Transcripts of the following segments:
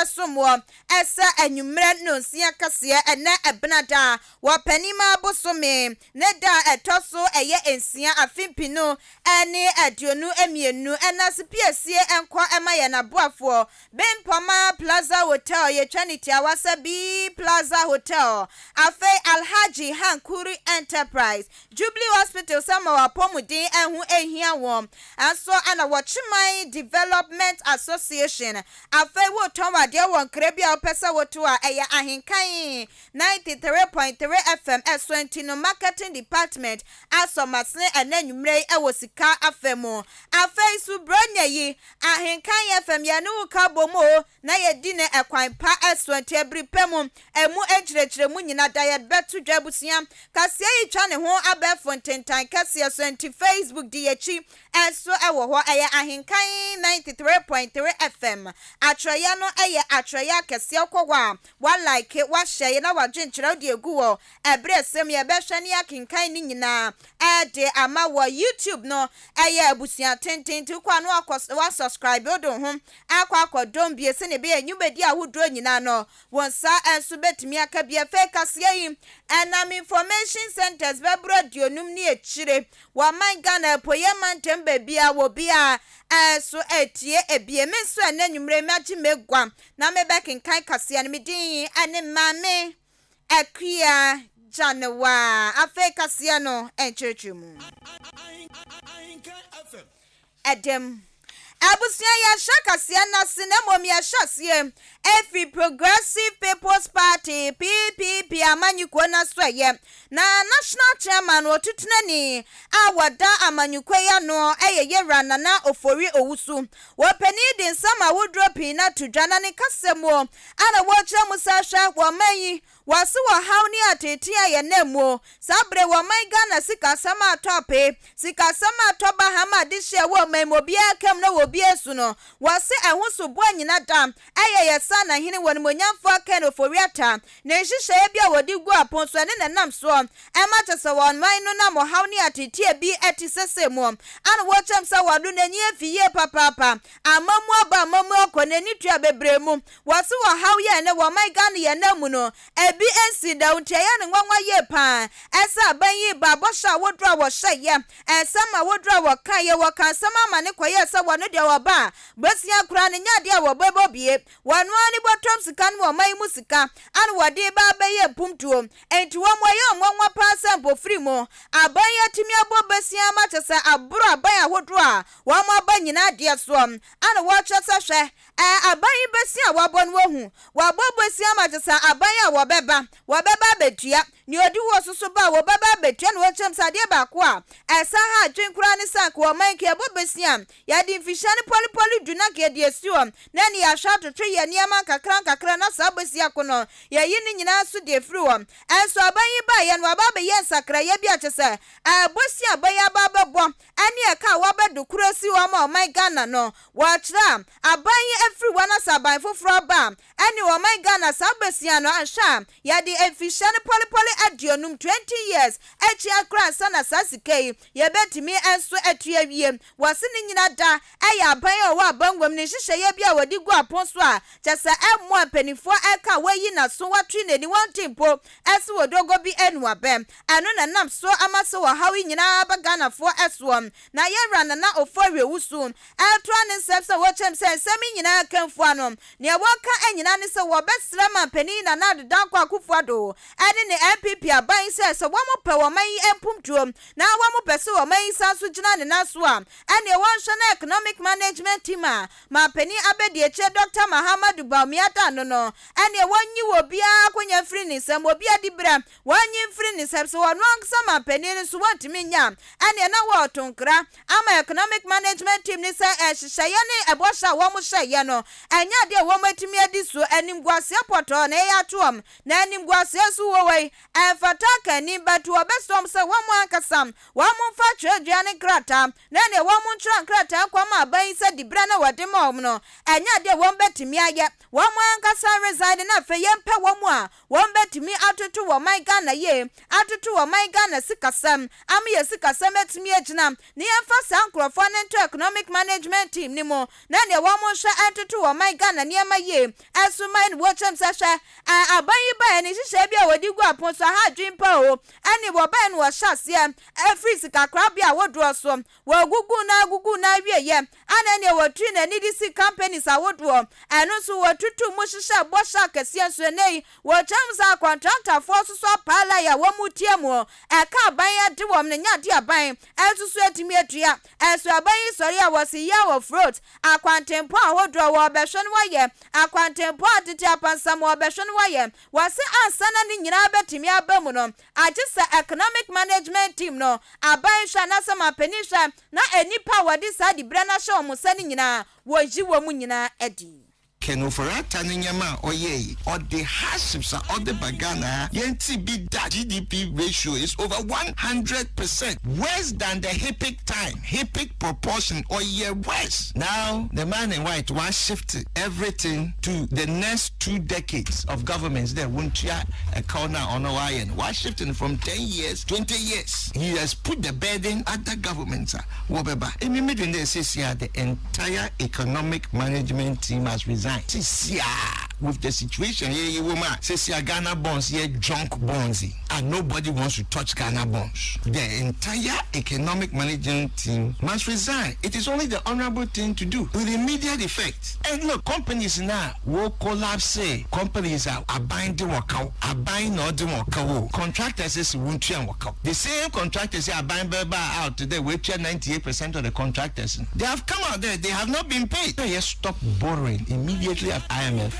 bɛsom wɔ ɛsɛ anwummerɛ nnɔnsia kaseɛ ɛnɛ Ɛbenada wɔ Pɛnima bosome ne da a ɛtɔ so ɛyɛ 6 afe 2022. Ɛna sipiesie nkɔ ɛma yɛn aboafoɔ Bempɔma Plaza Hotel, yɛtwa ne tiawa sɛ B Plaza Hotel, afei Alhaji Hankuri Enterprise, Jubilee Hospital sɛ ma wapɔmuden ɛho ehia wɔn nso, ɛna Wɔkyeman Development Association. Afei wotɔn adeɛ wɔ nkra bi a wopɛ sɛ woto a, ɛyɛ Ahenkan 93.3 FM ɛso nti no marketing department asɔmasene ɛnɛ nwummerɛ yi ɛwɔ sika afɛ mu. Afei so bronya yi Ahenkan FM yɛne wo ka bɔ mu o na yɛdi ne ɛkwan pa ɛso nti abiri pɛ mu ɛmu nkyerɛkyerɛmu nyina da yɛbɛto dwa. Abusua, kaseɛ yi twa ne ho abɛɛfo ntentan kɛseɛ so nti Facebook di yɛkyi ɛnso ɛwɔ hɔ, ɛyɛ Ahenkan 93.3 FM. Atwerɛeɛ no ɛyɛ atwerɛeɛ akɛseɛ kɔ hɔ a wa like, wahyɛ na wadwe nkyerɛw de egu wɔ ɛberɛ sɛm yɛbɛhwɛ ne akenkan ne nyinaa ɛde ama wɔ YouTube no. Ɛyɛ abusua tenten nti kɔ a no wakɔ wa subscribe wode ho akɔ akɔdɔm bie sɛnea ɛbɛyɛ nnwumadi ahodoɔ nyinaa no wɔn nsa nso bɛtumi aka bi. Afei kaseɛ yi ɛnam information centers bɛboro 50 ne akyire wɔman Ghana apueɛ mantam baabi a wɔ bi a ɛso etie ebie. Me nso ɛnɛ nwummerɛ magye megua na mebɛkenkan kaseɛ no. Me din ɛne Maame Akua Gyanewa. Afei kaseɛ no nkyerɛkyerɛ mu. Ɛdɛm abusua, yɛhyɛ kaseɛ n'ase na mmom yɛhyɛ aseɛ ɛfiri Progressive People's Party, PPP amanyɔkuo no so. Ɛyɛ na national chairman wɔtutenani a wɔda amanyɔkuo yi ano ɛyɛ Yɛwura Nana Ofori Owusu. Wɔpanin de nsɛm ahodoɔ pii no ato dwa na ne kasa mu ana wɔrekyerɛ mu sɛ hwɛ, wɔman yi wɔse wɔhaw ne atete a yɛnam mu saa bere wɔman Ghana sikasɛm atɔ ape, sikasɛm atɔ ba hama ade hyɛ wɔ ɔman mu obiara kam na wɔ obiara su no. Wɔse ɛho so boa nyina da ɛyɛ yɛ sa na hene wɔ nimonyamfoɔ Ken Ofori-Atta ne nhyehyɛeɛ bi a wɔde gu apon so ɛne nenam soɔ ɛma kyɛ sɛ wɔn man no nam ɔhaw ne ateteɛ bi ɛte sese mu. Ana wɔkyɛm sɛ wɔdo n'ani afi yie papaapa, amamu aba, amamu akɔ, n'ani tua bebree mu. Wɔse wɔhaw yɛ ne wɔman Ghana yɛn nam mu no ebi nsi da nti ɛyɛ ne nwanwa yie paa ɛsɛ aban yi ba bɔhyɛ a wodoro a wɔhyɛ yɛ ɛnsɛm a wodoro a wɔka yɛ wɔka nsɛm ama ne kɔyɛ sɛ wɔno deɛ wɔba a bosia koraa ne nya adeɛ a wɔbɛbɔ bie wɔno ara ne bɔtɔm sika no wɔman yi mu sika ana wɔde ba abɛyɛ mpumtuo. Nti wɔn wɔyɛ nwanwa paa sɛ mpofiri mu aban yi atumi abɔ bosia ama kyɛ sɛ aboro aban ahodoɔ a wɔn aba nyinaa deɛ soɔ. Ana wɔkyerɛ sɛ hwɛ, ɛɛ aban yi bɛsi a wɔabɔ no wahu wɔabɔ bosia ama kyɛ sɛ aban a wɔbɛba abɛtua nea ɔdi wɔ soso ba a wɔbɛba abɛtua. Na wɔkyerɛm sɛ adeɛ baako a ɛsa ha adwen koraa ne sɛ anka wɔman nka yɛbɔ bosia, yɛde mfihyia no pɔlepɔle du na nka yɛde asi hɔ na ne yɛahwɛ atoto yɛ nneɛma nkakra nkakra na saa bosia ko no yɛyi ne nyinaa so de afiri hɔ. Ɛnso aban yi baeɛ no waba abɛyɛ nsakrayɛ bi a kyɛ sɛ bosia aban yi aba abɛbɔ ɛne ɛka a wɔabɛdo koro asi hɔ ma ɔman Ghana no, wɔkyerɛ a aban yi afiri hɔ na sɛ aban foforɔ aba a, ɛne ɔman Ghana saa bosia no anhwɛ a yɛde mfihyia no pɔlepɔle 50, 20 years akyi akora ansa na saa sika yi yɛbɛtumi nso atu awie. Wɔse ne nyina da ɛyɛ aban a ɔwɔ abangwam ne nhyehyɛeɛ bi a wɔde gu apon so a kyɛ sɛ ɛmmoa mpanimfoɔ ɛka wɔayi n'aso watwe n'ani wɔnte mpo ɛse wɔ dogo bi anuabɛm. Ɛno na nam so ama sɛ wɔhaw yi nyinaa ba Ghanafoɔ ɛsoɔ. Na yɛwura Nana Ofori Owusu ɛtoa ne nsɛm sɛ wɔkyɛm sɛ nsɛm yi nyinaa kamfua no, nea wɔka nyinaa ne sɛ wɔbɛsrɛ ma mpanin Nana Addo Dankwa Akufo-Addo ɛne ne NPP aban sɛ sɛ wɔn pɛ wɔn yi mpumtuo na wɔn pɛ sɛ wɔn yi san so gyina ne nan so a, ɛneɛ wɔnhwɛ na economic management team a ma panin abɛdi akyire Dr. Mahamadu Bawumia da no, ɛneɛ wɔnyi wɔ biara akonnwa mfiri ne nsam, obi adi berɛ wɔnyi mfiri ne nsam. Sɛ wɔn ankasa ma panin no so wɔntumi nya, ɛneɛ na wɔreto nkra ama economic management team ne sɛ ɛhyehyɛeɛ ne ɛbɔhyɛ a wɔn hyɛeɛ no ɛnyɛ adeɛ a wɔn atumi adi so. Animguaseɛ pɔtɔɔ na ɛyɛ ato wɔn na animguaseɛ nso wɔ wɔ yi ɛmfata akanni bɛto. Wɔbɛsɔm sɛ wɔn ankasa wɔn mfa twerɛdua ne nkrataa na ɛneɛ wɔn ntwerɛ nkrataa nkɔma aban. aban yi sɛ diberɛ no a wɔde ma wɔn no, ɛnyɛ adeɛ a wɔbɛtumi ayɛ. Wɔn ankasa resign na afei yɛmpɛ wɔn a wɔbɛtumi atoto wɔ man Ghana yie, atoto wɔ man Ghana sikasɛm, ama yɛ sikasɛm atumi agyina, na yɛmfa saa nkurɔfoɔ no nto Economic Management Team no mu na neɛ wɔn nhwɛ ntoto wɔ man Ghana nneɛma yie. Ɛso man no wɔkyɛm sɛ hwɛ, aban yi baeɛ ne nhyehyɛeɛ bi a wɔde gu apon so aha adwene pa o, ɛne wɔbaeɛ no wɔhyɛ aseɛ afiri sikakorabea ahodoɔ so, wɔgugu na agugu na awieɛ ana neɛ wɔtui n'ani de si companies ahodoɔ, ɛno nso wɔtutu mu hyehyɛ bɔhyɛ akɛseɛ. Nso ɛnɛ yi wɔkyɛm sɛ akɔntraktafoɔ nso so apaala a wɔn mu tie mu ɛka aban ɛde wɔn no nya de aban ɛnso so atumi atua. Ɛnso aban yi sɔre a wɔsi yɛ wɔ float akwantempɔn ahodoɔ, wɔbɛhwɛ no wɔyɛ akwantempɔn atete apansam, wɔbɛhwɛ no wɔyɛ. Wɔsi ansa na ne nyinaa bɛtumi aba mu no, agye sɛ Economic Management Team no, aban hwɛ anaasɛ mampanin hwɛ na nnipa a wɔde saa diberɛ no ahyɛ wɔn nsa no nyinaa, wɔyi wɔn nyinaa adi. Ken Ofori-Atta ne nneɛma a ɔyɛ yi, ɔde hardships a ɔde ba Ghana ha, yɛnti bi da. GDP ratio is over 100%, worse than the HIPC time, HIPC proportion ɔyɛ worse. Now the man in white wa shift everything to the next 2 decades of governments there wontua ɛkaw na ɔno wayɛ no, wa shifting from 10 years, 20 years. He has put the burden other governments a wɔbɛba. Emi mi dwen dɛ seesei a the entire Economic Management Team has resigned. Seesei a with the situation yɛ yi wɔ mu a, seesei a Ghana bonds yɛ junk bonds yi and nobody wants to touch Ghana bonds, the entire Economic Management Team must resign. It is only the honourable thing to do with immediate effect. And look, companies now will collapse. Companies a aban de wɔn kaw, aban na ɔde wɔn kaw o, contractors sisi wɔn tua wɔn kaw. The same contractors say aban bɛba out today wetua 98% of the contractors. They have come out there, they have not been paid. Yes, stop borrowing immediately at IMF.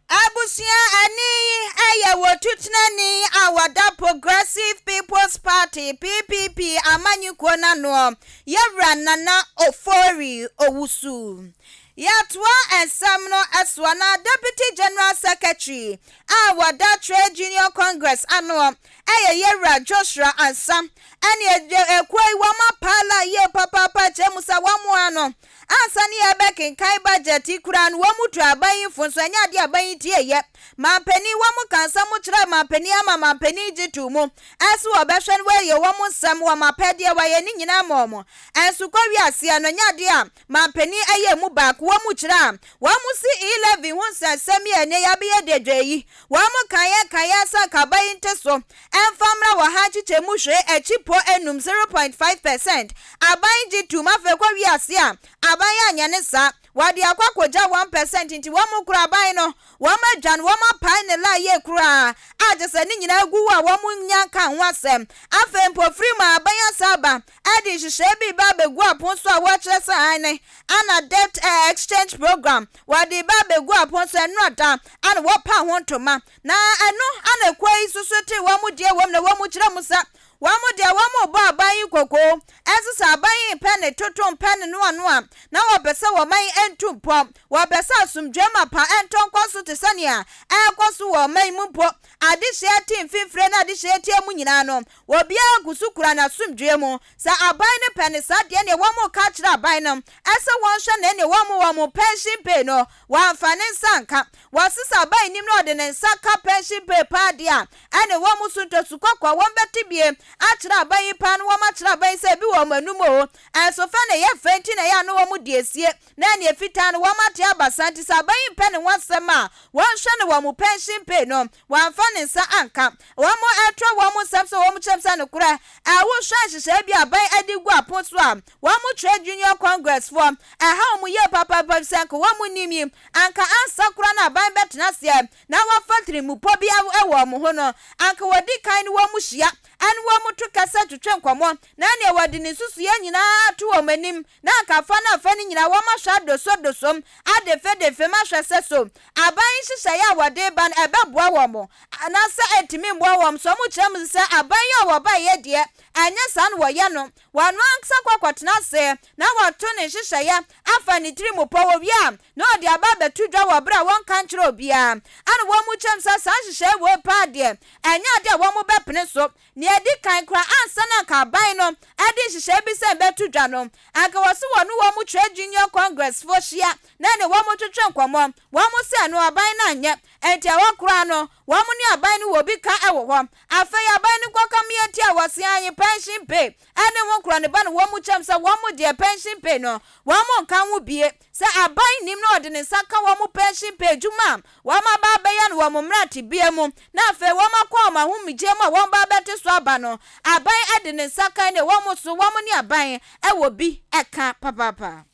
Abusua, ani ɛyɛ wɔtutenani a wɔda Progressive People's Party, PPP amanyikuo n'anoɔ, yɛwura Nana Ofori Owusu. Yɛatoa nsɛm no ɛsoa na Deputy General Secretary a wɔda Trade Union Congress ano ɛyɛ yɛwura Joshua Ansa. Ɛne ekuo yi wɔn apaala yie papaapa kyerɛ mu sɛ wɔn ano ansa ne yɛbɛkenkan budget yi koraa no, wɔn mu tu aban yi fo nso ɛnyɛ adeɛ aban yi tie yɛ. Mampanin wɔn mu ka nsɛm kyerɛ mampanin ama mampanin gye to mu ɛso wɔbɛhwɛ no wɔyɛ wɔn nsɛm wɔn apɛdeɛ wɔyɛ ne nyinaa ma wɔn. Ɛnso kɔ wiaseɛ no, ɛnyɛ adeɛ a mampanin ɛyɛ mu baako. Wɔn mu kyerɛ a wɔn mu si E-Levy ho nsɛnsɛm yɛ ne yɛabɛyɛ dedwe yi, wɔn mu kan yɛ kan yɛ sɛ kaba yi nte so ɛmfa mmra wɔ ha nkyekyɛ mu hwee akyi po enum, 0.5%. Aban gye tum. Afei kɔ wiase a aban yɛ anyɛ ne saa, wɔde akɔ akɔgya 1%. Nti wɔn mu kura aban no, wɔn adwa no, wɔn apae ne la yie koraa a kyerɛ sɛ ne nyinaa gu hɔ a wɔn nya nka ho asɛm. Afei mpofiri mu aban asa aba ɛde nhyehyɛe bi ba abɛgu apon so a wɔkyerɛ sɛ ane ana debt exchange program wɔde ba abɛgu apon so. Ɛno ada ana wɔpa ho ntoma na ɛno ana ekuo yi soso te wɔn mu deɛ wɔm na wɔn mu kyerɛ mu sɛ wɔn mu deɛ wɔn mu bɔ aban yi koko. Ɛnso sɛ aban yi mpɛ ne toto mpɛ ne noanoa na wɔpɛ sɛ wɔn man ntu mpɔ, wɔpɛ sɛ asomdwe ma pa ɛntɔ nkɔ so te sɛnea ɛrekɔ so wɔ ɔman mu mpo, adehyeɛ te mfimfini na adehyeɛ tie mu nyinaa no, obiara gu so kura n'asomdwe mu. Sɛ aban no pɛ ne saa deɛ, neɛ wɔn mu ka kyerɛ aban no ɛsɛ wɔn hwɛ na ɛne wɔn pension pay no wɔamfa ne nsa nka. Wɔsesa aban nim na ɔde ne nsa ka pension pay paa deɛ a, ɛne wɔn mu so ntosu kɔkɔɔ wɔn bɛte bie akyerɛ aban yi paa no. Wɔn akyerɛ aban yi sɛ ebi wɔ wɔn anum o, ɛnso fɛ na ɛyɛ fɛ nti na ɛyɛ ano wɔn di esie na ɛne efitaa no wɔn ate abasa. Nti sɛ aban yi mpɛ ne ho asɛm a, wɔnhwɛ no wɔn pension pay no wɔamfa ne nsa anka. Wɔn ɛtɔ wɔn nsɛm sɛ wɔn kyerɛm sɛ nokorɛ ɛwohwɛ nhyehyɛe bi aban adi gu apon so a, wɔn Trade Union Congress foɔ ɛha wɔn yie papaapa sɛ nka wɔn nim yi anka ansa koraa na aban bɛtena aseɛ na wɔfa tirimupɔ bi wɔ wɔn ho no, anka wɔdi kan ne wɔn hyia ɛne wɔn to kasa twetwe nkɔmmɔ na nea wɔde ne nsusuiɛ nyinaa to wɔn anim na anka afa no afa no nyinaa wɔn ahwɛ adosodosom adefedefe ma ahwɛ sɛ so aban nhyehyɛeɛ a wɔde ba no ɛbɛboa wɔn anaasɛ ɛntumi mmoa wɔn. So wɔn kyerɛ mu sɛ aban yi a wɔba yɛ deɛ, ɛnyɛ saa na wɔyɛ no. Wɔn ankasa kɔ akɔtena ase na wɔto ne nhyehyɛeɛ afa ne tiri mu pɔ, wɔ wie a na ɔde aba abɛto dwa wɔ berɛ a wɔnka nkyerɛ obiara. Ana wɔn mu kyɛm sɛ saa nhyehyɛeɛ wɔ paa deɛ, ɛnyɛ adeɛ a wɔn bɛpene so. Nea Nea edi kan koraa, ansa na anka aban no de nhyehyɛe bi sɛ ɛbɛto dwa no, anka wɔse wɔne wɔn Trade Union Congressfoɔ hyia na ɛne wɔn twetwe nkɔmmɔ. Wɔn se ɛno aban no anyɛ, enti ɛhɔ koraa no, wɔn ne aban no wɔ bi ka wɔ hɔ. Afei aban no kɔka mmea ti a wɔse ae pension pay ne ho korɔ no ba no wɔn kyɛm sɛ wɔn deɛ pension pay no wɔn nka ho bie. Sɛ aban nim na ɔde ne nsa ka wɔn pension pay adwuma a wɔn aba abɛyɛ no wɔn mmerantebea mu na afei wɔn akɔ wɔn ahomegyeɛ mu a wɔn ba abɛte so aba no, aban de ne nsa kan ne wɔn so wɔn ne aban wɔ bi ka papaapa.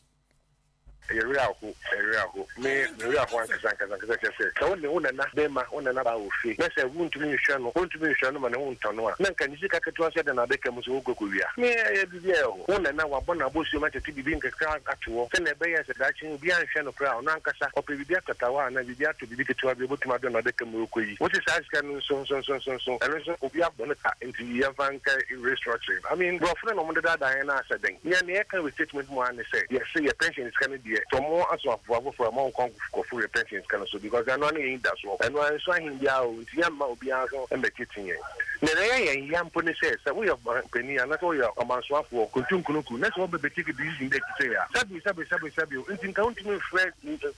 Ɛyɛ werɛ aho, ɛyɛ werɛ aho. Me, me werɛ aho ankasa ankasa ankasa. Kyerɛ sɛ, sɛ wo ne wo nana barima, wo nana baa wɔ fie, na sɛ wuntumi nhwɛ no, wuntumi nhwɛ no ma ne ho ntɔ no a, na anka ne sika ketewa sɛ dɛn na adaka mu sɛ wokɔ kowia? Me, ɛyɛ biribi a ɛyɛ hɔ. Wo nana, wabɔ n'abɔsuam atete biribi nkakra ato hɔ, sɛnea ɛbɛyɛ a sɛ daakye obiara nhwɛ no koraa a, ɔno ankasa, ɔpɛ biribi atatawa anaa biribi atɔ biribi ketewa bi a, obetumi adɔ n'adaka mu rekoyi. Wose saa sika no nso, nso, nso, nso, nso, ɛno nso, obi abɔ no ka, nti yɛmfa nka restructuring. I mean, borɔfo no na wɔde daadaa yɛn anaasɛ dɛn? Nea nea yɛka wɔ statement mu ara ne sɛ, yɛse yɛ pension sika no deɛ, sɛ wɔn aso afoforo afoforɔ a, ma wɔnkɔ nkɔforo yɛ pension sika no so because ɛno ara ne yɛn anidasoɔ. Ɛno ara nso ahe biara o, nti yɛmma obiara nso mmɛtete yɛn. Nea ɛyɛ yɛn ya mpo ne sɛ, sɛ woyɛ ɔmanpanin anaasɛ woyɛ ɔmansoafoɔ, kuntunkunuku, na sɛ wɔba bɛtake decision bi a ɛte sei a, sɛbe, sɛbe, sɛbe, sɛbe o, nti nka wontumi mfrɛ,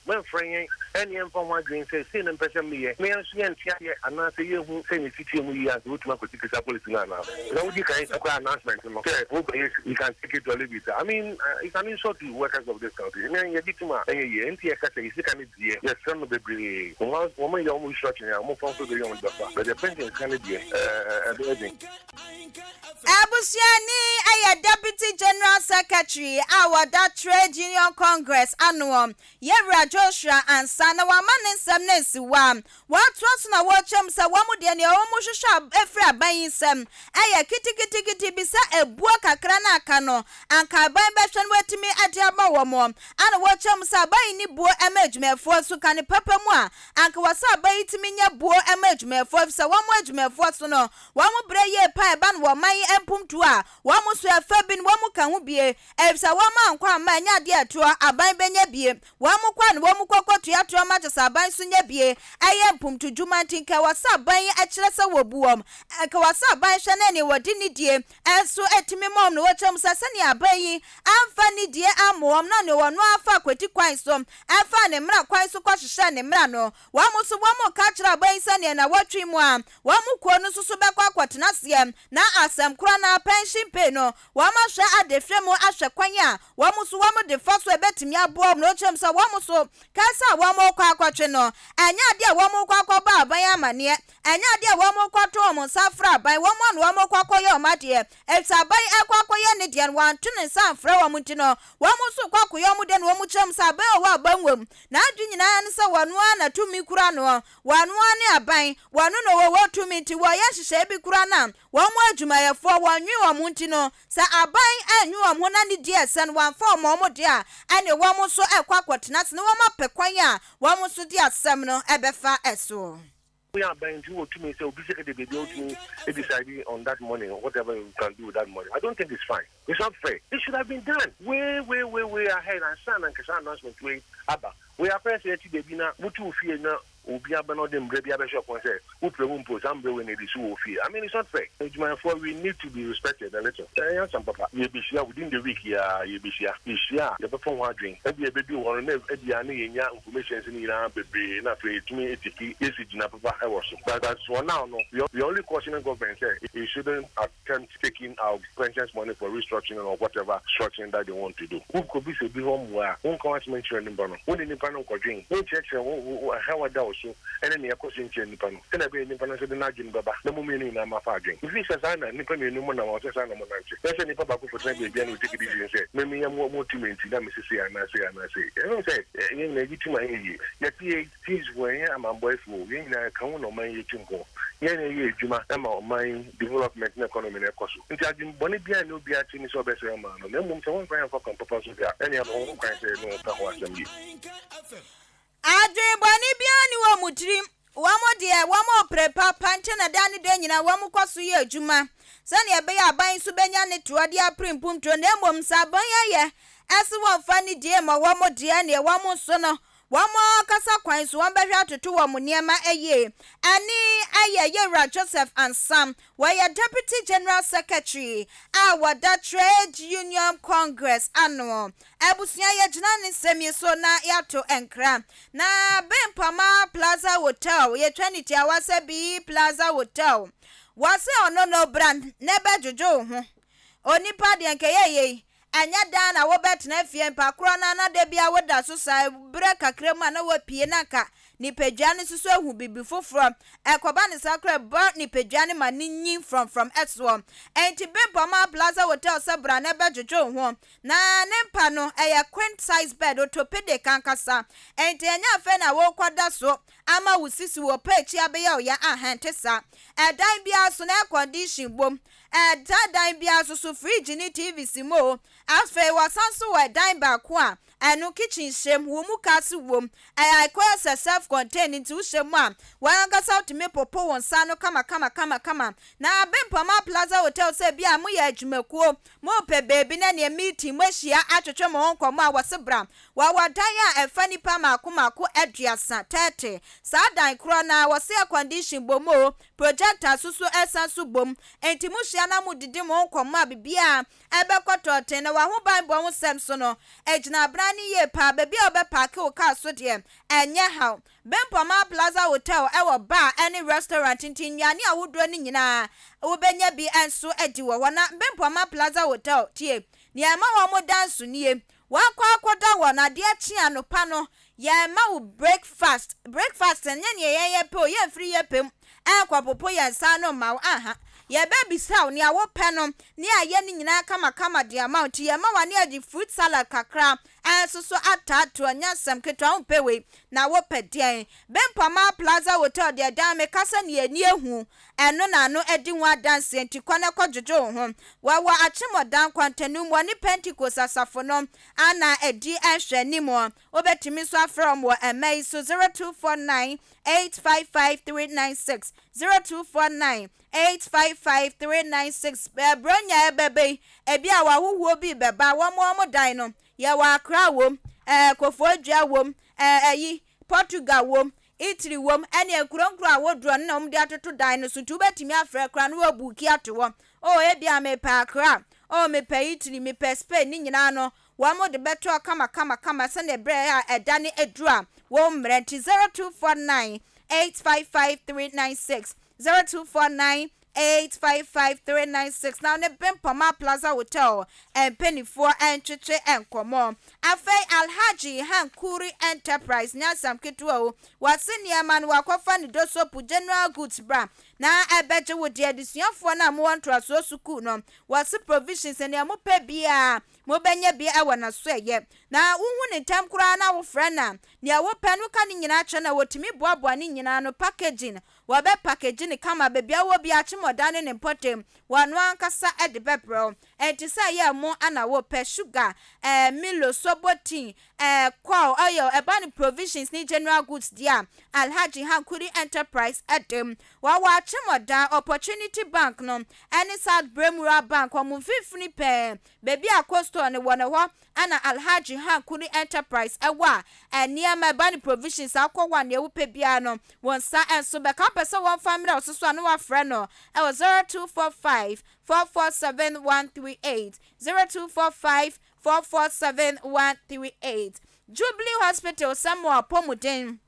mɛmfrɛ yɛn ɛne yɛmfa ho adwene sɛ sei na mepɛ sɛ meyɛ, na yɛn nso yɛnte aseɛ anaasɛ yɛnhu sɛnea ɛsi teɛ mu yie ansa wobɛtumi akɔtake saa policy no anaa? Na wodi kan kura announcement no sɛ wobɛyɛ you can take it or leave it. I mean, it's an insult to workers of this country. Ɛnɛ yɛgye tom a ɛnyɛ yie. Ɛnti yɛka sɛ yɛ sika no deɛ yɛsrɛ no bebree. Wɔn wɔn yɛ wɔn restructuring a wɔn fa nso bɛyɛ wɔn de bɛfa. But the pension sika no deɛ ɛɛ ɛbɛyɛ den. Abusuani yɛ Deputy General Secretary a wɔda Trade Union Congress ano, Yɛwura Joshua Ansah na wama ne nsɛm no ansiwa. Wɔatoa so na wɔrekyerɛ mu sɛ wɔn deɛ nea wɔhwehwɛ afiri aban yi nsam yɛ kitikitikiti bi sɛ abuo kakra no a aka no anka aban bɛhwɛ na watumi de ama wɔn. Ɛna wɔrekyerɛ mu sɛ aban yi nni buo ma adwumayɛfoɔ nso ka ne papa mu a anka wɔ sɛ aban yi tumi nya buo ma adwumayɛfoɔ efisɛ wɔn adwumayɛfoɔ so no wɔn brɛ yie paa ɛba no wɔ ɔman yi mpomtuo a wɔn nso ɛfa bi no wɔn ka ho bie efisɛ wɔn ankɔ amma ɛnyɛ adeɛ a ɛtoɔ aban bɛnya bie. Wɔn kɔ a na wɔn kɔ kɔ tua toɔ ma kyesɛ aban so nya bie ɛyɛ mpomto dwuma nti nka ɛwɔ sɛ aban yi kyerɛ sɛ wɔbu wɔn nka ɛwɔ sɛ aban hwɛ na nea wɔde nidie nso tumi ma wɔn na wɔkyerɛ mu sɛ sɛnea aban yi amfa nidie ammɔ wɔn na nea wɔn ara fa kwati kwan so faa ne mmara kwan so kɔ hyehyɛɛ ne mmara no wɔn nso wɔn reka akyerɛ aban yi sɛ nea nawɔtwe mu a wɔn kuo no nso so bɛkɔ akɔtena aseɛ na asɛm korɔ no ara pension pay no Wɔahwɛ adehwɛ mu ahwɛ kwan a wɔn nso wɔde fa so a ebetumi aboa wɔn na wɔkyerɛ mu sɛ wɔn nso kɛse a wɔrekɔ akɔtwe no, ɛnyɛ ade a wɔrekɔ akɔbɔ aban amanneɛ, ɛnyɛ ade a wɔrekɔto wɔn nsa afrɛ aban, wɔn a na wɔrekɔ akɔyɛ wɔn adeɛ, efisɛ aban rekɔ akɔyɛ ne deɛ no, wɔanto ne nsa amfrɛ wɔn nti no, wɔn nso rekɔ akɔyɛ wɔn deɛ na wɔkyerɛ mu sɛ aban a ɔwɔ abangua mu, n'adwene nyinaa ne sɛ wɔn ara na tumi kura no, wɔn ara ne aban, wɔn na wɔwɔ tumi nti wɔyɛ nhyehyɛe bi koraa no a, Wɔn adwumayɛfoɔ, wɔnnwen wɔn ho nti no, sɛ aban annwen wɔn ho na ne di ɛsɛ no wɔamfa wɔn wɔn deɛ a, ɛnneɛ wɔn nso rekɔ akɔtena ase na wɔapɛ kwan a wɔn nso de asɛm no bɛfa soɔ. Woyɛ aban nti wowɔ tumi sɛ obi sika de baabi a wotumi decide on that money whatever you can do with that money I don't think it's fine it's not fair it should have been done way way way way ahead ansa na nka saa announcement wei aba wei akɔyɛ sɛ yɛte baabi na wote wo fie na Obi aba na ɔde mbrɛ bi abɛhyɛ ɔpon sɛ wo pɛ wo mpo saa mbrɛ wei na edi so wɔ wo fie. I mean it's not fair. Edwumayɛfoɔ we need to be respected a little. Ɛnyɛ asɛm papa. Yɛbehyia within the week yi ara yɛbehyia. Yɛhyia a yɛbɛfa ho adwen. Ebia ɛbɛduru hɔ no na ebia na yɛnya informations no nyinaa bebree na afei yɛtumi atiki yɛsi gyina papa wɔ so. But but for now no we are only cautioning government sɛ it shouldn't attempt taking our pensions money for restructuring or whatever structuring that they want to do. Wo kɔbisa obi hɔ mmoa a, wonka w'asɛm nkyerɛ nipa no. Wo ne nipa no nkɔdwen. Wonkyerɛkyerɛ wo wo ɛhaw a ɛda wo so ne nea ɛkɔ so nkyerɛ nipa no, sɛnea ɛbɛyɛ nipa no nso de n'adwene bɛba na mo mmienu nyinaa moafa adwene. Mefii sɛ saa na nnipa mmienu monam a ɔsɛ saa na monante. Nyɛ sɛ nipa baako kɔtena baabi a na ɔtake decision sɛ me meyɛ mo mo tumi nti na mese sei anaa sei anaa sei. Ɛno sɛ yɛn nyinaa yɛgye tom a ɛnyɛ yie. Yɛte yei. Teesfoɔ, yɛnyɛ amanbɔefoɔ o, yɛn nyinaa yɛka ho na ɔman yi atu mpɔn. Yɛn na yɛyɛ adwuma ma ɔman yi development ne economy no ɛkɔ so. Nti adwen bɔne biara nni obiara tirim sɛ ɔbɛsɛe ɔman no, na mmom sɛ wɔmfa yɛn mfa kwan papa so de a, ɛnneɛ yɛwɔ ho kwan sɛ yɛne wɔn ka ho asɛm yie. Adwen bɔne biara nni wɔn tirim. Wɔn deɛ, wɔrepere papa nti na da ne da nyinaa wɔkɔ so yɛ adwuma sɛdeɛ ɛbɛyɛ a aban nso bɛnya ne toɔ de apere mpuntuo, na mmom sɛ aban ayɛ se wɔmfa nidie mma wɔn deɛ, neɛ wɔn nso no, Wɔn ankasa kwan so wɔbɛhwɛ atoto wɔn nneɛma yie. Ɛne ɛyɛ Yɛwura Joseph Ansah, wɔyɛ Deputy General Secretary a wɔda Trade Union Congress ano. Abusua yɛgyina ne nsɛm yi so na yɛato nkra. Na Bempama Plaza Hotel, yɛtwa ne tiawa sɛ B Plaza Hotel. Wɔse ɔno no bra na bɛdwodwo wo ho. Onipa deɛ nkɛyɛ yei, Ɛnyɛ daa na wobɛtena fie mpa korɔ no ara na da biara woda so saa, berɛ kakra mu a na woapue na anka nipadua no nso so ahu biribi foforɔ. Ɛkɔba no saa koraa a, ɛbɔ nipadua no ma no nyin frɔmfrɔm soɔ. Enti Bempɔmaa Plaza Hotel sɛ bra na bɛdwodwo wo ho. Na ne mpa no, ɛyɛ queen size bed, orthopedic ankasa. Enti ɛnyɛ afei na worekɔda so ama wo sisi wɔ pɛ akyi abɛyɛ wo ya, aha, ɛnte saa. Ɛdan biara so no, air condition wom. Ɛda dan biara so so fridge ne TV si mu o. Afei wɔsan nso wɔ ɛdan baako a ɛno kitchen hyɛ mu, wo mukaase wom. Ɛyɛ akɔyɛ sɛ self contained nti wohyɛ mu a w'ankasa wotumi popo wo nsa ano kama kama kama kama. Na Bempama Plaza Hotel sɛ bi a moyɛ adwumakuo, mopɛ baabi na neɛ meeting moahyia atwetwe mo ho nkɔmmɔ a wɔse bra. Wɔwɔ dan a ɛfa nnipa mmaako mmaako aduasa, 30. Saa dan korɔ no ara wɔse air condition bɔ mu o, Projector so so ɛsan so bom. Enti mo hyia na mo didi mo ho nkɔmmɔ a biribiara ɛbɛkɔ tɔɔten. Na w'ahobanbɔ ho sɛm so no, ɛgyina abran no yie paa. Baabi a wobɛ paake wo car so deɛ, ɛnyɛ haw. Bempɔmaa Plaza Hotel ɛwɔ bar ɛne restaurant nti nnuane ahodoɔ no nyinaa wobɛnya bi nso adi wɔ hɔ. Na Bempɔmaa Plaza Hotel, tie, nea ɛma wɔn da nso nie, Woakɔ akɔda hɔ na adeɛ kye anɔpa no yɛrema wo breakfast. Breakfast no nyɛ neɛ yɛn yɛpɛ o, yɛmfiri yɛ pɛ mu nkɔpopo yɛn nsa ano mma wo, aha. Yɛbɛbisa wo nea wopɛ no ne ayɛ ne nyinaa kamakama de ama wo. Nti yɛma w'ani agye fruit salad kakra nso so ataatoɔ, nyɛ asɛm ketewa, wompɛ wei na wopɛ deɛn? Bempɔmaa Plaza Hotel deɛ daa meka sɛ neɛ ani ahu Ɛno na ano adi ho adanseɛ nti kɔ na kɔdwodwo wo ho. Wɔwɔ Akyemɔdan Kwantanum, wɔne Pentekost Asafo no ana adi nhwɛanim. Wobɛtumi nso afrɛ wɔn wɔ ɛmɛ yi so, 0249 855 396, 0249 855 396. Buronya ɛbɛba yi, ebi a w'ahohoɔ bi rebɛba, wɔn wɔn dan no, yɛwɔ Accra wom, ɛɛ Koforidua wom, ɛɛ ɛyi, Portugal wom, Italy wom, ɛne nkuro nkuro ahodoɔ no na wɔde atoto dan no so nti wobɛtumi afrɛ koraa na wɔabuuki ato hɔ. Oh ebia mepɛ Accra, oh mepɛ Italy, mepɛ Spain ne nyinaa no wɔde bɛto hɔ kama kama kama sɛdeɛ berɛ a ɛda no aduru a wommrɛ nti 0249 855 396 0249 855396 na wo ne Bempɔma Plaza Hotel mpaninfoɔ ntwetwe nkɔmmɔ. Afei Alhaji Hankuri Enterprise nyɛ asɛm ketewa o, wɔse nneɛma no wakɔfa no Dosopu General Goods bra na ɛbɛgye wo deɛ. Adesuafoɔ no a mowɔ ntoasoɔ sukuu no, wɔse provisions nea mopɛ biara mobɛnya bi wɔ n'asoɛeɛ. Na wohu no ntɛm koraa na wofrɛ no a, nea wopɛ no woka ne nyinaa kyerɛ no a, wɔtumi boaboa ne nyinaa ano, packaging, Wɔbɛ package no kama baabi a wowɔ biara Akyemɔda ne ne mpɔtam wɔno ankasa de bɛbrɛ wo. Ɛnte sɛ ɛyɛ ɛmo na wopɛ, sugar, eh, milo, sobo tea, eh, coil, oil, ɛba no provisions ne general goods deɛ a, Alhaji Hankuri Enterprise de. Wɔwɔ Akyemɔda, Opportunity Bank no ne South Brem Rural Bank wɔn mfimfini pɛɛ, baabi a Coastal no wɔ no hɔ Ɛna Alhaji Hankuri Enterprise ɛwɔ a nneɛma ɛba ne provisions a wokɔ hɔ a nea wopɛ biara no wo nsa nso bɛka. Wopɛ sɛ wɔmfa mmerɛ wo so so a na woafrɛ no ɛwɔ 0245 447 138, 0245 447 138. Jubilee Hospital sɛ mo apɔmuden.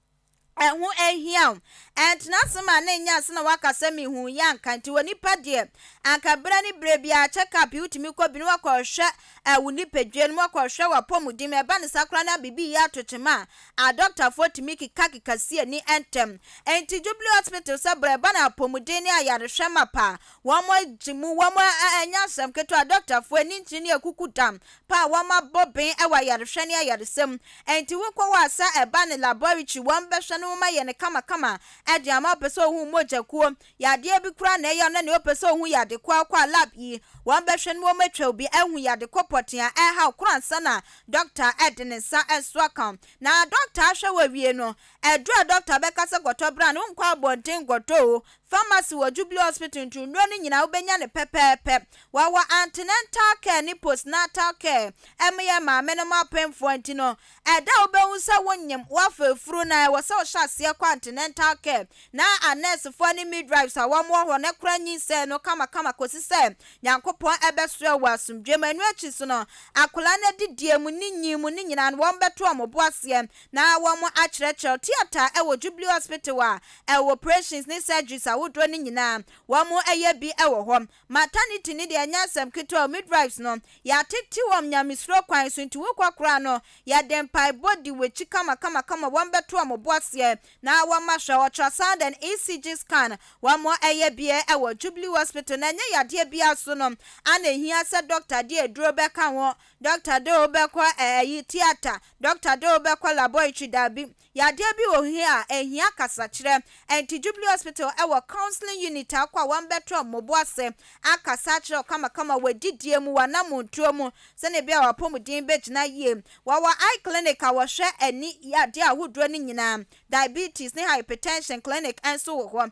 Ɛho ahia wo. Ɛntena ase ma no nyɛ ase na woaka sɛ mehuu yɛ anka nti onipa deɛ anka berɛ ne berɛ biara check up yi wotumi kɔ bi na woakɔhwɛ wo nipadua no mu woakɔhwɛ w'apɔmuden mu ɛba no saa koraa na biribi reyɛ ato kyema a adɔktafoɔ tumi kekakeka si ani ntɛm nti Jubilee Hospital sɛ berɛ ɛba no apɔmuden ne ayarehwɛ mapa wɔn agye mu wɔn ɛnyɛ asɛm ketewa adɔktafoɔ ani nkyini ne akuku dam pa a wɔabɔ ben wɔ ayarehwɛ ne ayaresa mu. Enti wokɔ hɔ a sɛ ɛba ne laboratory wɔn bɛhwɛ no. na wɔayɛ no kamakama de ama. Wopɛ sɛ wohu mogya kuo, yadeɛ bi koraa na ɛyɛ wo na nea wopɛ sɛ wohu yɛ ade ko akɔ a lab yi, wɔbɛhwɛ na wɔatwa wo bi ahu yɛ ade ko pɔtee a ɛreha wo koro ansa na dɔkta de ne nsa nso aka wo. Na dɔkta ahwɛ wo awie no, aduru a dɔkta bɛka sɛ kɔtɔ bra no, wonkɔ abɔnten nkɔtɔ o. Pharmacy wɔ Jubilee Hospital nti nnuro no nyinaa wobɛnya no pɛpɛɛpɛ. Wɔwɔ antenatal care ne postnatal care ɛma yɛn maamenom apemfoɔ nti no, ɛda a wobɛhu sɛ wonyem, woafa afuro no a, ɛwɔ sɛ wohyɛ aseɛ kɔ antenatal care na anɛɛsefoɔ ne midwives a wɔn wɔ hɔ no kora nyinsɛn no kamakama kɔsi sɛ Nyankopɔn bɛsoɛ wɔ asomdwoeɛ mu. Ɛno akyi so no, akwadaa no adidie mu ne nyin mu ne nyinaa no wɔbɛto wɔn bo aseɛ na wɔakyerɛkyerɛw. Theatre wɔ Jubilee Hospital a ɛwɔ operations ne surgeries ahodoɔ no nyinaa wɔyɛ bi wɔ hɔ. Maternity no deɛ ɛnyɛ asɛm ketewa o, midwives no yɛatete wɔn nyamesuro kwan so nti wokɔ koraa no yɛde mpaebɔ di w'akyi kamakamakama, wɔbɛto wɔn bo aseɛ na wɔahwɛ. Ultrasound and ECG scan wɔyɛ bi wɔ Jubilee Hospital na ɛnyɛ yadeɛ biara so no ana ɛhia sɛ doctor de aduro bɛka ho, doctor de wo bɛkɔ ɛyi theatre, doctor de wo bɛkɔ laboratory, daabi. Yadeɛ bi wɔ hɔ a ɛhia kasakyerɛ, ɛnti Jubilee Hospital wɔ counseling unit akɔ a wɔbɛto wɔn bo ase akasa akyerɛ wo kamakama wɔ adidie mu, wɔ anamontuo mu, sɛnea ɛbɛyɛ a w'apɔmuden bɛgyina yie. Wɔwɔ eye clinic a wɔhwɛ ani yadeɛ ahodoɔ no nyinaa, diabetes ne hypertension clinic nso wɔ hɔ.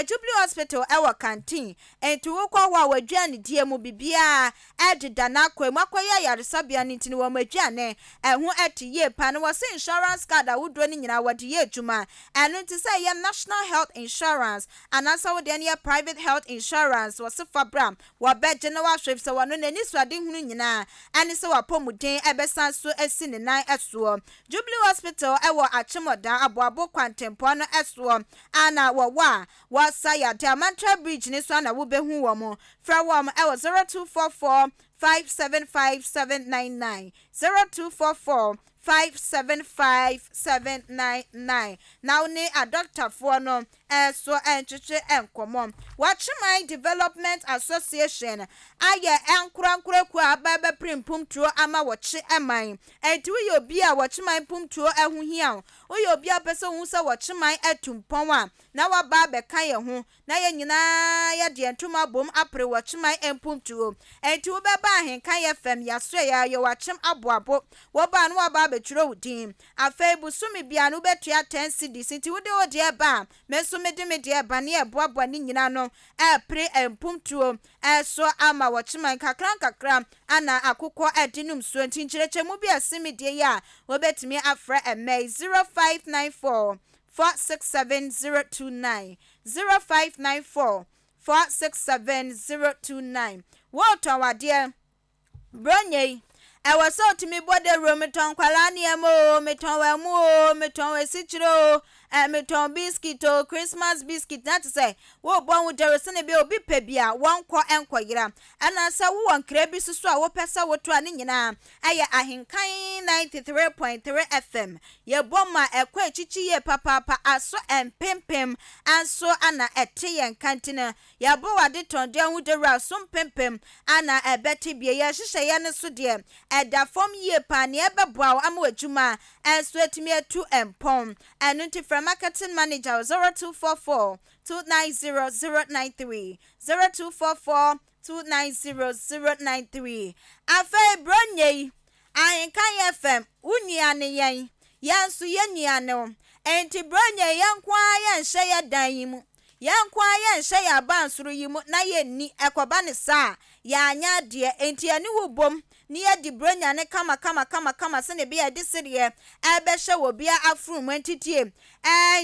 Jubilee Hospital wɔ canteen, nti wokɔ hɔ a w'aduanedie mu biribiara ɛdeda n'akwan mu akɔyɛ ayaresabea no nti no wɔn aduane ɛho ɛte yie paa na wɔse insurance card ahodoɔ no nyinaa wɔde yɛ adwuma. Ɛno nti sɛ ɛyɛ National Health Insurance anaasɛ wo deɛ no yɛ private health insurance, wɔse fa bra, wɔbɛgye na wahwɛ sɛ wɔno n'ani so adehunu nyinaa ɛne sɛ wapɔmuden ɛbɛsan so asi ne nan ɛsoɔ. Jubilee Hospital ɛwɔ Akyemɔdan Aboabo kwantempɔn no ɛsoɔ ana wɔwɔ a wɔsa yade Amantra Bridge ne so ana wobɛhu wɔn. Frɛ wɔn ɛwɔ 0244 575 799, 0244 575 799 na wo ne adɔktafoɔ no ɛso ɛntwetwe nkɔmmɔ. Wɔkyeman Development Association ayɛ nkorankora kuo a aba bɛpere mpomtuo ama wɔkye ɛman. Ɛnti woyɛ obi a wɔkyeman mpomtuo ɛho hia wo, woyɛ obi a wopɛ sɛ wohu sɛ wɔkyeman atu mpɔn a, na waba abɛka yɛn ho na yɛn nyinaa yɛde yɛn ntoma abom apere wɔkyeman mpomtuo. Ɛnti wobɛba Ahenka yɛ fam yɛasoɛ yɛ yɛ wɔakyem aboabo. Wɔba no waba abɛtwerɛ wo din. Afei bosome biara no wobɛtua 10 cedis, nti wode wo deɛ ba a, me nso mede me deɛ ba ne yɛboaboa ne nyinaa no ɛpere mpomtuo ɛso ama wɔkyeman nkakra nkakra ana akokɔ ɛde nom suo. Nti nkyerɛkyerɛmu bi a ɛse me deɛ yi a, wobɛtumi afrɛ ɛmɛ yi 0594 467 029, 0594 467 029. Wɔretɔn wadeɛ bronya yi, ɛwɔ sɛ otumi bɔ dawuro: metɔn nkwalaa nneɛma o, metɔn ɛmo o, metɔn esikyire o, metɔn biscuit o, Christmas biscuit, na te sɛ wɔrebɔ ho dawuro sɛnea bi obi pɛ bi a wɔnkɔ nkɔyera. Ɛna sɛ wowɔ nkira bi soso a wopɛ sɛ woto a, ne nyinaa ɛyɛ Ahenkan 93.3 FM. Yɛbɔ ma ɛkɔ akyikyi yie papaapa, aso mpempem nso ana ɛte yɛn nka. Nti no yɛbɔ wade tɔndeɛ ho dawuro aso mpempem ana ɛbɛte bie. Yɛhyehyɛ yɛn no so deɛ ɛda fam yie paa nea ɛbɛboa wo ama w'adwuma ɛnso atumi atu mpɔn. Ɛno nti frɛ marketing manager 0244 290 093, 0244 290 093. Afei bronya yi, Ahenkan FM, wo nua ne yɛn, yɛn nso yɛn nua ne wo. Enti bronya yi, yɛn nko ara yɛnhyɛ yɛ dan yi mu, yɛn nko ara yɛnhyɛ yɛn abansoro yi mu na yɛnni. Ɛkɔba ne saa a, yɛanyɛ adeɛ. Enti yɛne wo bom ne yɛdi bronya ne kama kama kama kama sɛnea ɛbɛyɛ yɛde sereɛ ɛbɛhyɛ wɔ bia aforo mu. Ntitie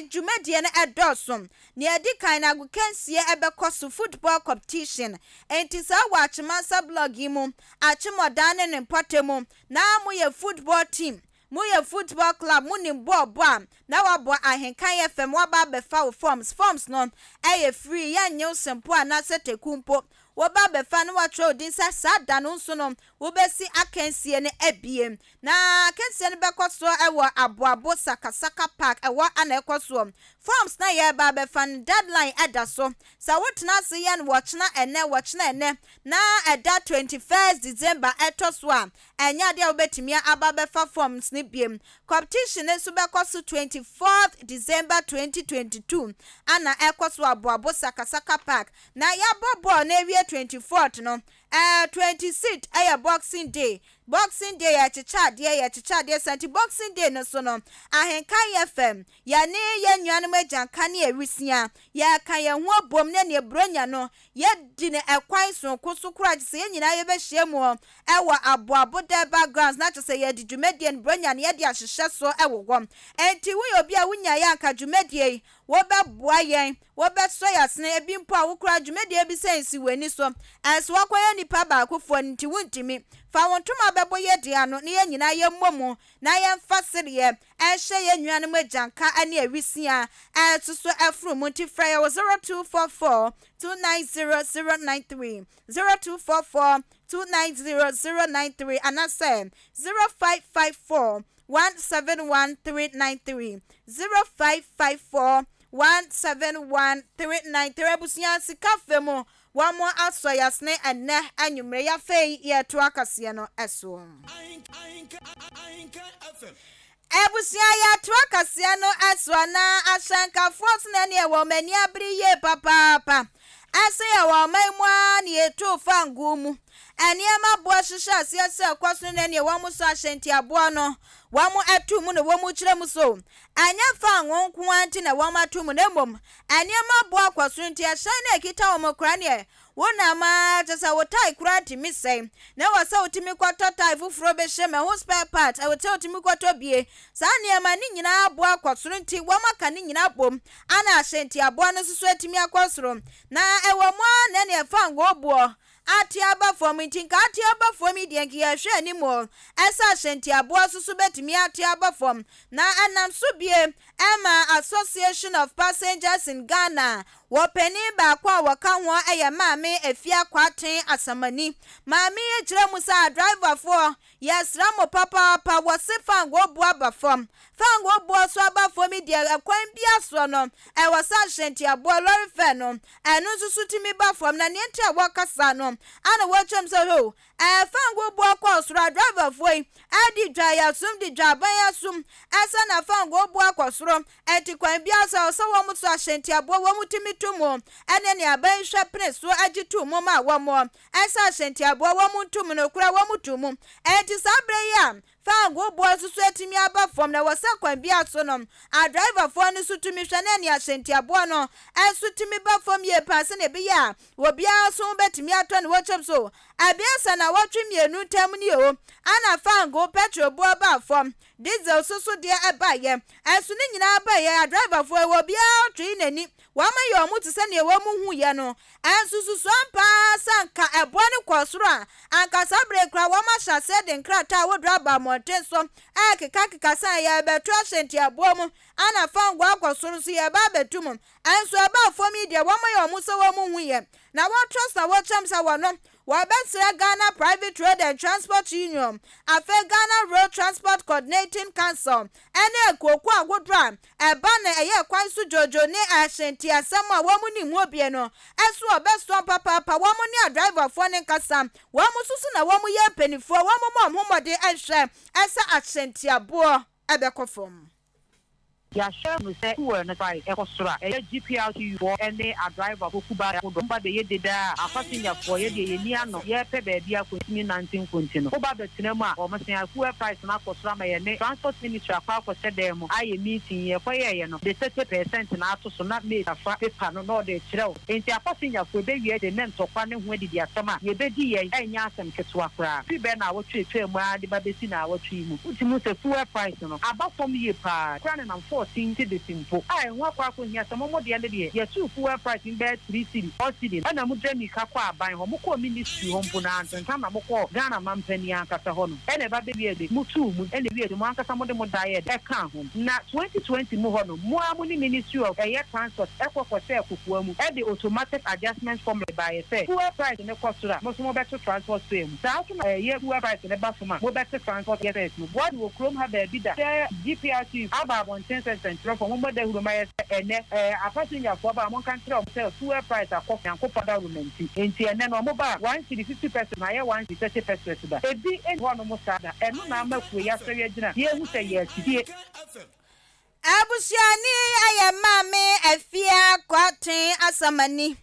dwumadie no ɛdɔɔso. Nea ɛdi kan no, agokansie ɛbɛkɔ so, football competition. Enti saa wɔ Akyemansa blog yi mu, Akyemɔdan ne ne mpɔtɛ mu na moyɛ football team, moyɛ football club, monim bɔɔl bɔ a, na wabɔ Ahenkan FM, waba abɛfa wo forms. Forms no ɛyɛ free, yɛnnye wo sempo anaasɛ teku mpo. Woba abɛfa na wɔatwerɛ wo din sɛ saa da no nso no wobɛsi akansie no abiem. Na akansie no bɛkɔ soɔ wɔ Aboabo Sakasaka Park, ɛhɔ na ɛkɔ soɔ. Forms no a yɛreba abɛfa no, deadline da so. Sɛ wotena ase yɛ no wɔkyena ɛnnɛ, wɔkyena ɛnnɛ, na ɛda 21st December ɛtɔ so a, ɛnyɛ adeɛ a wobɛtumi aba abɛfa forms no biom. Competition no nso bɛkɔ so 24th December 2022 ana ɛkɔ so wɔ Aboabo Sakasaka Park. Na yɛabɔ bɔɔl no awie 24th no, ɛɛ 26th ɛyɛ Boxing Day. Boxing Day yɛkyekyɛ adeɛ, yɛkyekyɛ adeɛ saa nti Boxing Day no so no, Ahenkan FM, yɛne yɛn nuanom Agyanka ne Awisia, yɛka yɛn ho abom ne neɛ Buronya no, yɛdi no ɛkwan sononko so koraa kyesɛ yɛn nyinaa yɛbɛhyia mu wɔ Aboabo Durbar Grounds na kyesɛ yɛde dwumadie no Buronya no yɛde ahyehyɛ so wɔ hɔ. Enti woyɛ obi a wonyaeɛ a anka dwumadie yi wobɛboa yɛn, wobɛsɔ yɛn asene, ebi mpo a wo koraa dwumadie bi sɛ nsi w'ani so, ɛnso woakɔyɛ nipa baakofoɔ no nti wontumi. Fa wo ntoma bɛbɔ yɛn deɛ ano na yɛn nyinaa yɛmmɔ mu na yɛmfa sereɛ nhyɛ yɛn nuanom agyanka ne awisiaa a ɛsoso afuru mu nti frɛ yɛn wɔ 0244 290 093, 0244 290 093 anaasɛ 0554 171393, 0554 171393 Abusua sika fɛ mu wɔn asɔ yasene ɛnnɛ anwummere yi afei yɛto akaseɛ no so. Abusua yɛto akaseɛ no so anaa ahyɛnkafoɔ so na ɛneɛ wɔn ani abere yie papaapa ɛsɛ yɛ wɔ ɔman mu ara na yɛtu fangoo mu nneɛma boɔ hyehyɛ aseɛ sɛ ɛkɔ so no na ɛneɛ wɔn so ahyɛntiaboɔ no wɔn atu mu na wɔn kyerɛ mu so ɛnyɛ fangoo nko ara nti na wɔn ato mu na mmom nneɛma boɔ akɔ so nti ɛhyɛn no a ɛkita wɔn koraa neɛ wonam ara kyerɛ sɛ wo tae koraa tumi sɛe na ɛwɔ sɛ wotumi kɔtɔ tae foforɔ bɛhyɛ mu ɛho spare part ɛwɔ sɛ wotumi kɔtɔ bie saa nneɛma ne nyinaa boɔ akɔ soro nti wɔn aka ne nyinaa bom ana ahyɛntiaboɔ no nso so atumi akɔ soro na ɛwɔ mu ara na ɛneɛ fangoo boɔ Ate aba fam nti nka ate aba fam yi deɛ nka yɛhwɛ anim o, ɛsɛ ahyɛntiaboa nso so bɛtumi ate aba fam. Na ɛnam so bie ɛma Association of Passengers in Ghana wɔ panin baako a wɔka ho ɛyɛ Maame Afia Kwarteng Asamani. Maame yi kyerɛ mu sɛ adriverfoɔ Yɛsrɛ mo papaapa, wɔse fangoo boɔ aba fam. Fangoo boɔ so aba fam yi deɛ ɛkwan biara soɔ no, ɛwɔ sɛ ahyɛntiaboɔ, lorry fare, no, ɛno nso so tumi ba fam. Na neɛ nti a wɔka saa no, ana wɔkyerɛ mu sɛ hoo, ɛɛ fangoo boɔ kɔɔ soro a, driverfoɔ yi ɛde dwa yɛn asom, de dwa aban asom, ɛsɛ na fangoo boɔ akɔ soro. Ɛnti kwan biara so ɛwɔ sɛ wɔn so ahyɛntiaboɔ wɔn tumi to mu, ɛne nea aban yi hwɛ pene soɔ agye to mu ma wɔn. Ɛsɛ ahyɛntiaboa wɔn ntom no kora wɔn to mu. Enti saa berɛ yi a fangoo boɔ nso so atumi aba fam na ɛwɔ sɛ kwan biara so no adriverfoɔ no nso tumi hwɛ na ɛne ahyɛntiaboɔ no nso tumi ba fam yie paa sɛdeɛ ɛbɛyɛ a obiara nso ho bɛtumi atɔ ne wɔkyɛm so abiesa nnawɔtwe mmienu ntam nie o ana fangoo petrol boɔ baa fam diesel nso so deɛ ɛbaeɛ ɛnso ne nyinaa baeɛ adriverfoɔ yi obiara twee n'ani wɔn yɛ wɔn te sɛ nea wɔn huiɛ no Nanso susuw ampa ara sɛ anka ɛboɔ no kɔɔ soro a, anka saa bere yi koraa wɔahyɛ aseɛ de nkrataa ahodoɔ aba mmɔnten so rekekakeka sɛ yɛrebɛto ahyɛ ntiaboɔ mu, ana fangoo akɔ soro nso yɛreba abɛto mu. Nanso ɛbaa fam yi deɛ wɔyɛ wɔn sɛ wɔnhuiɛ, na wɔtra so na wɔkyerɛm sɛ wɔno wɔbɛsrɛ Ghana Private Road and Transport Union, afei Ghana Road Transport Coordinating Council ne akuokuo ahodoɔ a Ɛba no ɛyɛ kwan so dwoodwoo ne ahyɛntiasɛm a wɔn nim ho bie no so ɔbɛsɔn papaapa wɔn ne adriverfoɔ no nkasa wɔn nso so na wɔn yɛ mpaninfoɔ wɔn mmɔ wɔn ho mmɔden nhwɛ sɛ ahyɛntiaboɔ bɛkɔ fam. Yɛahyɛ no sɛ fuel no price ɛkɔ soro a, ɛyɛ GPRTU foɔ ne adriverfoɔ kuo baa ahodoɔ ba bɛyɛ dede a, apasengerfoɔ yɛ deɛ yɛnni ano, yɛrepɛ baabi akɔ ntumi nnante nko nti no, woba bɛtena mu a, wɔn se a fuel price no akɔ soro ama yɛne Transport Ministry akɔ akɔhyɛ dan mu ayɛ meeting, yɛkɔyɛeɛ no, de 30% na ato so na mate afa paper no na ɔde rekyerɛ wo. Enti apasengerfoɔ ɛbɛwie de ne ntɔkwa ne ho adidi asɛm a yɛbɛdi yɛn ɛnyɛ asɛm ketewa koraa. Firi bɛyɛ naawɔtwe a ɛtwaa mu ara de ba bɛsi naawɔtwe yi mu, wotumi hu sɛ fuel price no aba fam yie pa ara. Koraa nenam. 14 cedis mpo a ɛho akɔ akɔhia sɛ mo mo deɛ no deɛ yɛtoo fuel price no bɛyɛ 3 cedis, 4 cedis ɛna mo dwa mirika kɔɔ aban hɔ, mo kɔɔ ministry hɔ mpo no antentam na mo kɔɔ Ghana mampanin ankasa hɔ nom ɛna ɛba bɛwiee de mo too mu ɛna ɛwiee de mo ankasa mo de mo daeɛ de ɛkaa ho. Na 2020 mu hɔ nom mo ara mo ne ministry of ɛyɛ transport ɛkɔ kɔhyɛɛ kokoa mu ɛde automatic adjustment formula baeɛ sɛ fuel price no kɔ soro a mo nso mobɛto transport fare mu. Saa nso na ɛyɛ fuel price no ba fam a mobɛte transport fares mu. Boa de wɔ kurom ha baabi da sɛ GPRTU aba abɔnten sɛ nsɛnkyerɛwfoɔ mommɔ dawuro ma yɛ sɛ ɛnɛ ɛɛ apasenjafoɔ ba a monka nkyerɛ wɔn sɛ fuel price akɔ fam Nyankopɔn dawuroma nti. Enti ɛnɛ no wɔn ba a one cedi 50 pesewas na ayɛ one cedi 30 pesewas da. Ebi nni hɔnom saa da. Ɛno na ama kuro yi asɔre agyina yɛhu sɛ yɛresie. Abusuani yɛ Maame Afia Kwarteng Asamani.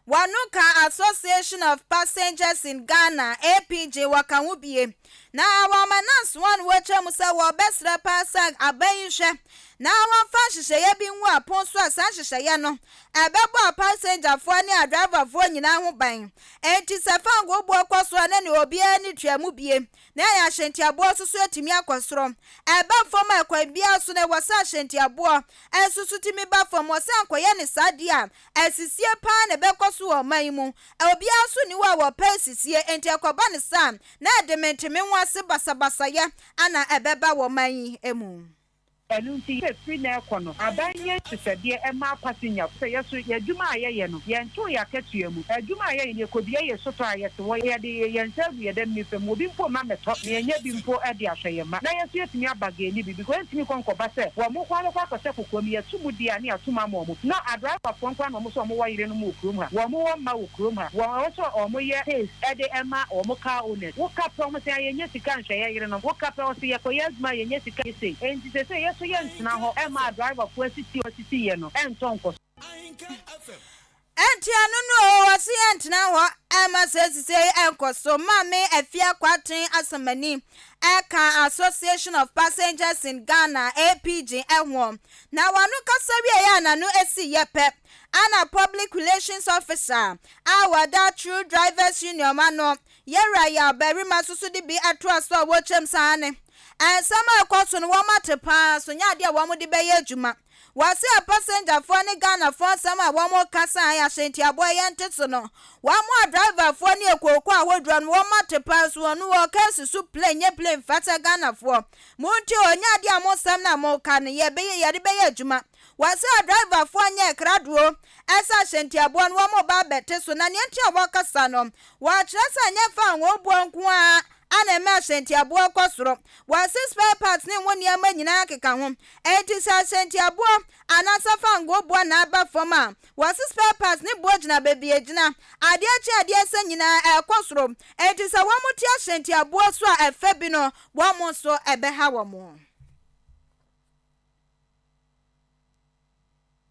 Wɔno ka Association of Passengers in Ghana, APG, wɔka ho bie. Na wɔama nansoa no wɔkyerɛ mu sɛ wɔbɛsrɛ paa sɛ aban yi nhwɛ na wɔmfa nhyehyɛeɛ bi ngu apon so a saa nhyehyɛeɛ no ɛbɛbɔ apasengyafoɔ ne adriverfoɔ nyinaa ho ban. Enti sɛ fangoo boɔ kɔ soro a na nea obiara ani tua mu bie. Na ɛyɛ ahyɛntiaboɔ nso so atumi akɔ soro. Ɛba fam a, ɛkwan biara so no, ɛwɔ sɛ ahyɛntiaboɔ nso so tumi ba fam. Wɔ sɛ ankɔyɛ no saa deɛ a, asisie pa ara na ɛbɛkɔ so wɔ ɔman yi mu. Obiara nso nni hɔ a wɔpɛ asisie, enti ɛkɔba no saa a, na ɛde mente-me-ho-ase basabasayɛ na ɛbɛba wɔ ɔman yi mu. Ɛno nti, sɛ firi nnɛ rekɔ no, aban nyɛ nhyehyɛdeɛ mma apasenyafo sɛ yɛso yɛn adwuma a yɛyɛ no, yɛntoo yɛn akatua mu. Adwuma a yɛyɛ no, yɛkɔbue yɛn sotɔɔ a yɛte hɔ, yɛde yɛn nsa agu yɛn dam nifa mu, obi mpo mma mmɛtɔ na yɛanya bi mpo de ahwɛ yɛn mma, na yɛn nso yɛatumi abageni bi, because ɛntumi nkɔ nkɔba sɛ wɔn nko ara bɛkɔ akɔhyɛ kokoam, yɛto mu deɛ a ne yɛato mu ama wɔn. Na adriverfoɔ nko ara na wɔn nso wɔwɔ yerenom wɔ kurom ha, wɔn wɔ mma wɔ kurom ha, wɔn ɛwɔ sɛ wɔyɛ case de ma wɔn car owners. Woka pɛ wɔn sɛ yɛnnya sika nhwɛ yɛn yerenom, woka pɛ wɔn sɛ yɛkɔyɛ adwuma a yɛnnya sika nyɛ sei. Enti seesei yɛn nso yɛntena hɔ mma adriverfoɔ asisi a wɔasisi yɛn no ntɔ nkɔ so. Enti ɛno no oo, ɔse yɛntena hɔ mma saa nsisi yi nkɔ so. Maame Afia Kwarteng Asamani ɛka Association of Passengers in Ghana, APG, ho. Na wano kasa wieɛ a n'ano siiɛ pɛ, Ana Public Relations Officer a wɔda True Drivers Union ano, Yɛwura Yaw Barima nso so de bi atoa so a wɔkyerɛm sɛ aane, nsɛm a ɛkɔ so no wɔate paa so nyɛ adeɛ a wɔde bɛyɛ adwuma. Wɔse apasengyafoɔ ne Ghanafoɔ nsɛm a wɔka sɛ ae ahyɛntiaboɔ yɛnte so no, wɔn a driverfoɔ ne akooko ahodoɔ no wɔate paa so wɔn wɔka asi so plane nyɛ plane mfata Ghanafoɔ. Montie o, ɛnyɛ adeɛ a mo nsɛm no a moka no yɛbɛyɛ yɛde bɛyɛ adwuma. Wɔse adriverfoɔ nyɛɛ krado sɛ ahyɛntiaboɔ no wɔn reba abɛte so na nea nti a wɔkasa no wɔkyerɛ sɛ ɛnyɛ fangoo boɔ nko ara na ɛma ahyɛntiaboɔ kɔ soro. Wɔse spare parts ne ho nneɛma nyinaa keka ho enti sɛ ahyɛntiaboɔ anaasɛ fangoo boɔ na aba fam a wɔse spare parts ne boɔ gyina baabi ɛgyina adeɛ kye adeɛ sɛ nyinaa ɛkɔ soro enti sɛ wɔn te ahyɛntiaboɔ so a ɛfɛ bi no wɔn nso ɛbɛha wɔn.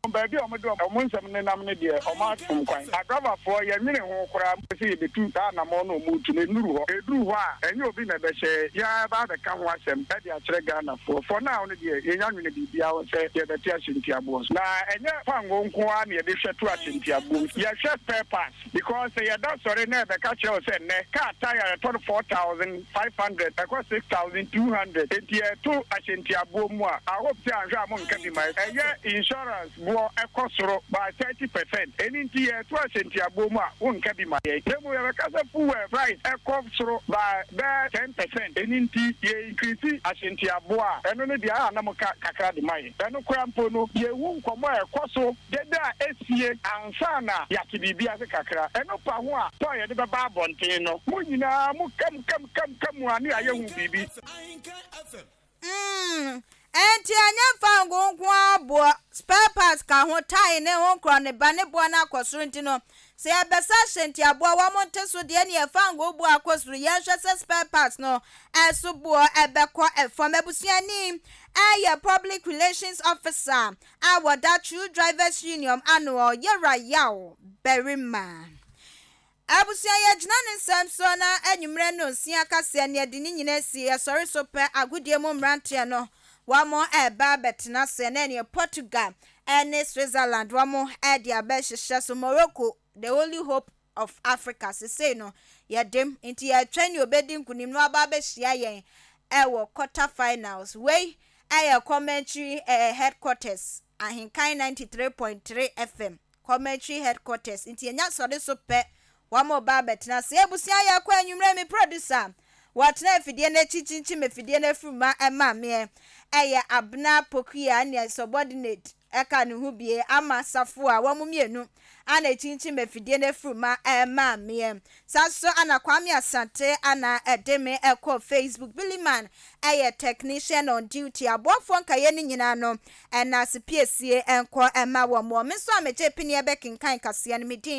Baabi a wɔde wɔn nsɛm nenam no deɛ, wɔatom kwan. Adravafoɔ, yɛnnwene ho koraa mpo sɛ yɛbɛtu saa anammɔn no a wɔretu no. Ɛnnuru hɔ. Ɛduru hɔ a, ɛnyɛ obi na ɛbɛhyɛ. Yɛn ara yɛbɛba abɛka ho asɛm de akyerɛ Ghanafoɔ. For now no deɛ, yɛnnya nnwene biribiara ho sɛ yɛrebɛte ahyɛntiaboɔ so. Na ɛnyɛ fangoo nko ara na yɛde hwɛ to ahyɛntiaboɔ mu. Yɛhwɛ spare parts. Because sɛ yɛda sɔre na yɛbɛka kyerɛ wo sɛ nnɛ car tyre yɛtɔ no 4500 ɛkɔ 6200 enti yɛto ahyɛntiaboɔ mu a, I hope sɛ anhwɛ a monka bi ma yɛ. Ɛyɛ insurance boɔ ɛkɔ soro by 30% ɛno nti yɛto ahyɛntiaboɔ mu a wonka bi ma yɛn. Na mmom yɛbɛka sɛ fuel price ɛkɔ soro by bɛyɛ 10% ɛno nti yɛ increase ahyɛntiaboɔ a, ɛno no deɛ a na moka kakra de ma yɛn. Ɛno koraa mpo no yɛhu nkɔmmɔ a ɛkɔ so. Dede a esie ansa na yɛate biribi ase kakra. Ɛno pa ho a, tɔ a yɛde bɛba abɔnten no, mo nyinaa mo kam kam kam kam a ne yɛayɛ ho biribi. Mm, enti ɛnyɛ fangoo nko ara boɔ, spare parts ka ho, tae ne ho nkorɔ ne ba ne boɔ no akɔ soro nti no, sɛ yɛbɛsa ahyɛntiaboɔ wɔn nte so deɛ neɛ fangoo boɔ akɔ soro, yɛnhwɛ sɛ spare parts no ɛso boɔ ɛbɛkɔ fam. Abusuani ɛyɛ Public Relations Officer a wɔda True Drivers Union ano Yera Yaw barima. Abusua yɛgyina ne nsɛm so na anwummerɛ nnɔnsia kaseɛ ne yɛde ne nyina asi yɛsɔre so pɛ agodie mu mmeranteɛ no wɔn ɛreba abɛtena ase na ɛneɛ Portugal ne Switzerland wɔn ɛde abɛhyehyɛ so Morocco the only hope of Africa sesei no yɛdem nti yɛretwɛn nea obedi nkunim na waba abɛhyia yɛn ɛwɔ quarter finals wei. Ɛyɛ Commentary Headquarters, Ahenkan 93.3 FM, Commentary Headquarters. Nti yɛnya sɔre so pɛ, wɔn ba abɛtena ase. Abusua, yɛkɔ anwummerɛ. Mi producer wɔtena afidie no akyi kyinkyim afidie no afiri ma ɛma meɛ ɛyɛ Abena Pokuya, ne subordinate ɛka ne ho bie ama Safo a wɔn mmienu ana ekyinkyim afidie no afiri ma ɛma meɛ. Saa nso ana Kwame Asante ana ɛde me ɛkɔ Facebook. Billyman ɛyɛ technician on duty. Aboafoɔ nkaeɛ no nyinaa no ɛna asepiesie ɛnkɔ ɛma wɔn. Wɔn nso a megye pineɛ bɛkenkan kaseɛ no, me din